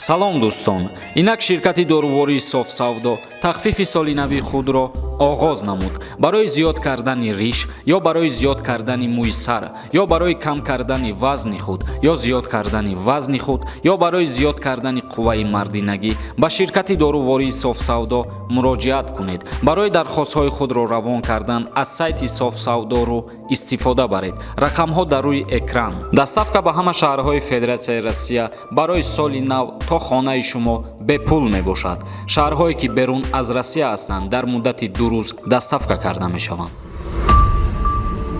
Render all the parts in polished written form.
Салом, дӯстон! Инак ширкати дорувории Софсавдо тахфифи соли нави худро оғоз намуд. Барои зиёд кардани риш ё барои зиёд кардани мӯи сар, ё барои кам кардани вазни худ, ё зиёд кардани вазни худ, ё барои зиёд кардани қувваи мардинагӣ ба ширкати дорувории Софсавдо муроҷиат кунед. Барои дархостҳои худро равон кардан аз сайти Софсавдору истифода баред. Рақамҳо дар рӯи экран. Доставка ба ҳама шаҳрҳои Федератсияи Россия барои соли нав то хонаи шумо бепул мебошад. Шаҳрҳое, ки берун аз Россия ҳастанд, дар муддати 2 рӯз доставка карда мешаванд.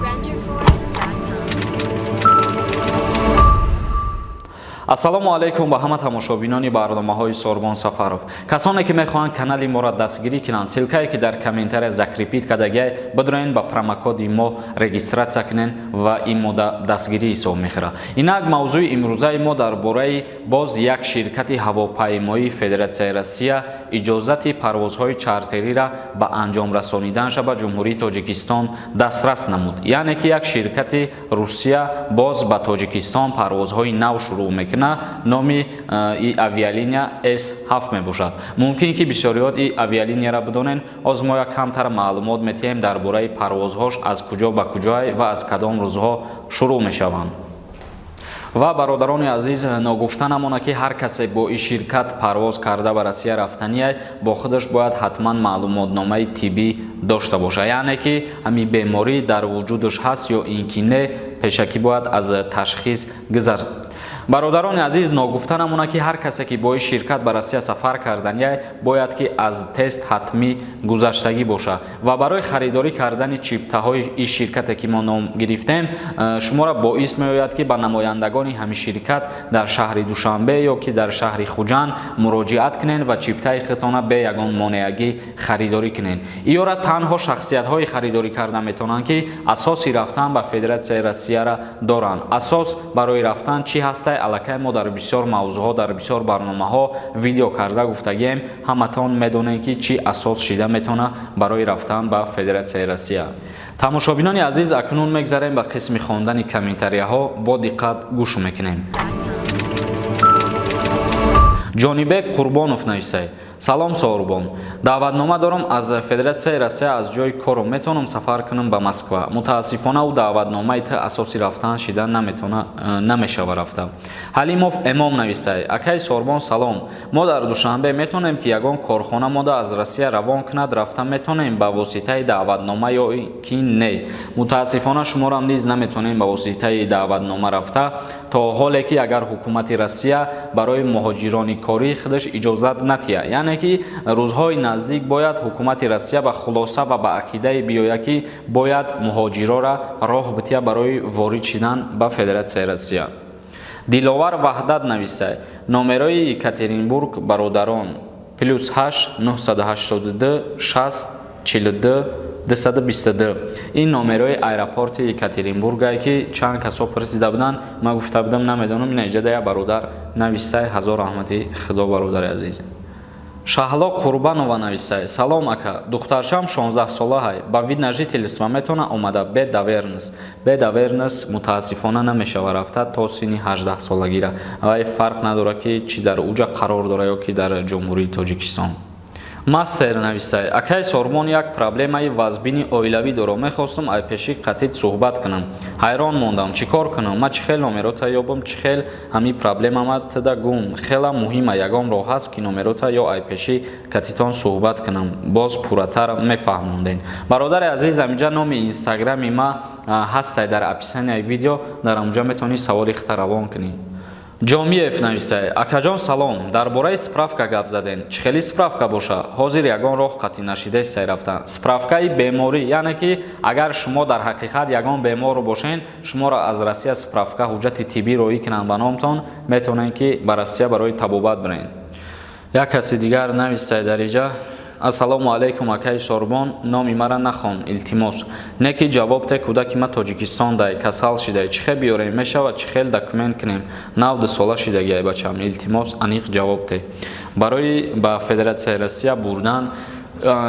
Renderforest.com. Ассалому алайкум ба ҳама тамошобинони барномаҳои Сорбон Сафаров. Касоне, ки мехоҳанд канали моро дастгирӣ кунанд, ссылка е ки дар комментария закрепить кардагиай, бидроен, ба промокоди мо регистрация кунен ва ин мода дастгирӣ ҳисоб мехӯрад. Инак, мавзӯи имрӯзаи мо дар бораи боз як ширкати ҳавопаймоии Федератсияи Россия иҷозати парвозҳои чартериро ба анҷом расониданша ба Ҷумҳурии Тоҷикистон дастрас намуд. Яъне ки як ширкати Русия боз ба Тоҷикистон парвозҳои нав шурӯъ мекунад. Номи и авиалиния С7 мебошад. Мумкин ки бисёриёт и авиалинияро бидонен. Оз мо як камтар маълумот метиҳем дар бораи парвозҳош, аз куҷо ба куҷое ва аз кадом рӯзҳо шурӯъ мешаванд. Ва, бародарони азиз, ногуфта намонад, ки ҳар касе бо ин ширкат парвоз карда ба Россия рафтанияй, бо худаш бояд ҳатман маълумотномаи тиббӣ дошта бошад, яъне ки ҳамин беморӣ дар вуҷудаш ҳаст ё ин ки не, пешакӣ бояд аз ташхис гузар. Бародарони азиз, ногуфта намонад, ки ҳар касе ки бо ин ширкат ба Россия сафар карданияй, бояд ки аз тест ҳатмӣ гузаштагӣ бошад. Ва барои харидорӣ кардани чиптаҳои ин ширкате, ки мо ном гирифтем, шуморо боис меояд, ки ба намояндагони ҳамин ширкат дар шаҳри Душанбе ё ки дар шаҳри Хуҷанд муроҷиат кунед ва чиптаи худтона бе ягон монеагӣ харидорӣ кунед. Иёра танҳо шахсиятҳое харидорӣ карда метавонанд, ки асоси рафтан ба Федератсияи Россияро доранд. Асос барои рафтан чӣ ҳастай, аллакай мо дар бисёр мавзӯъҳо, дар бисёр барномаҳо видео карда гуфтагием. Ҳаматон медонед, ки чӣ асос шида метавонад барои рафтан ба Федератсияи Россия. Тамошобинони азиз, акнун мегзарем ба қисми хондани комментарияҳо. Бо диққат гӯш мекунем. Ҷонибек Қурбонов нависай: «Салом, Соҳурбон, даъватнома дорам аз Федератсияи Россия, аз ҷои кором метавонам сафар кунам ба Москва?» Мутаассифона, ӯ даъватномаи ту асоси рафтан шида наметавона, намешава рафта. Ҳалимов Эмом нависай: «Акаи Сорбон, салом, мо дар Душанбе метавонем, ки ягон корхона мода аз Россия равон кунад, рафта метавонем ба воситаи даъватнома ё ки не?» Мутаассифона, шуморам низ наметавонем ба воситаи даъватнома рафта, то ҳоле ки агар ҳукумати Россия барои муҳоҷирони кории худаш иҷозат натиҳад. Яъне ки рӯзҳои наздик бояд ҳукумати Россия ба хулоса ва ба ақидае биёяд, ки бояд муҳоҷирора роҳ бития барои ворид шидан ба Федератсияи Россия. Диловар Ваҳдат нависай: «Номерои Екатеринбург, бародарон, +8 982 60 42 222». Ин номерои аэропорти Екатеринбургае, ки чанд касо пурсида буданд, ман гуфта будам, намедонам. Ина иҷода як бародар нависай. Ҳазор раҳмати Худо, бародари азиз. Шаҳло Қурбанова нависай: «Салом, ака, духтарчам 16 солаҳай, ба вид на жительство метавона омада бе доверенность?» Бе доверенность, мутаассифона, намешава рафта то синни 18 солагира. Вай фарқ надорад, ки чӣ дар уҷа қарор дорад ё ки дар Ҷумҳурии Тоҷикистон. Мастер нависай: «Акай Сормон, як проблемаи вазбини оилавӣ дорам, мехостум ай пеши қатит суҳбат кунам. Ҳайрон мондам, чӣ кор кунам? Ман чӣ хел номерота ёбам, чӣ хел ҳамин проблемама туда гум? Хела муҳима, ягон роҳ ҳаст, ки номерота ё ай пеши катитон суҳбат кунам, боз пурратар мефаҳмондем?» Бародари азиз, ҳаминҷа номи инстаграми ма ҳастай дар описанияи видео, дар ҳамунҷа метавонӣ саволи худта равон кунӣ. Ҷомиев навистай: «Акаҷон, салом, дар бораи справка гап заден, чӣ хели справка боша? Ҳозир ягон роҳ қатъӣ нашидаи рафтан». Справкаи беморӣ, яъне ки агар шумо дар ҳақиқат ягон бемор бошен, шуморо аз Россия справка, ҳуҷҷати тиббӣ роӣ кунанд ба номтон, метавонед, ки ба Россия барои табобат бирен. Як каси дигар навистай дар иҷа: «Ассалому алайкум, акаи Сорбон, номи мара нахон, илтимос, не ки ҷавоб те. Кӯдаки ма Тоҷикистон дай, касал шидай, чӣ хел биёрем мешавад, чӣ хел документ кунем? Нав 2 сола шидагиай бачам, илтимос, аниқ ҷавоб те». Барои ба Федератсияи Россия бурдан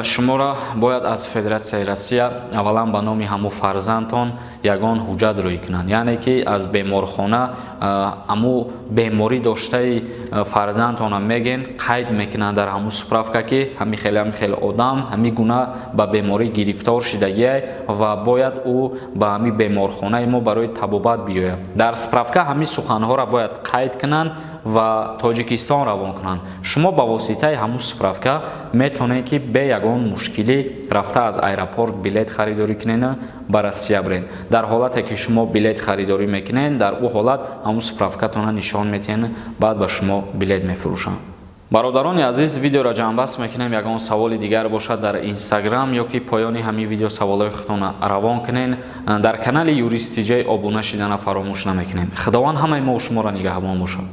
шуморо бояд аз Федератсияи Россия аввалан ба номи ҳамун фарзандтон ягон ҳуҷҷат рӯй кунанд, яъне ки аз беморхона. Аму беморӣ доштаи фарзандтона мегӯен, қайд мекунанд дар ҳамун справка, ки ҳамин хеле, ҳамин хел одам ҳамин гуна ба беморӣ гирифтор шидагиай ва бояд ӯ ба ҳамин беморхонаи мо барои табобат биёяд. Дар справка ҳамин суханҳоро бояд қайд кунанд ва Тоҷикистон равон кунанд. Шумо ба воситаи ҳамун справка метавонед, ки бе ягон мушкилӣ рафта, аз аэропорт билет харидорӣ кунеду ба Россия биред. Дар ҳолате ки шумо билет харидорӣ мекунед, дар ӯ ҳолат ҳамун справкатонро нишон медиҳед, баъд ба шумо билет мефурӯшанд. Бародарони азиз, видеоро ҷамъбаст мекунем. Ягон саволи дигар бошад, дар Инстаграм ё ки поёни ҳамин видео саволҳои худтонро равон кунед. Дар канали Юрист Тиҷай обуна шидана фаромӯш намекунем. Худованд ҳамаи мо шуморо нигаҳбон бошад.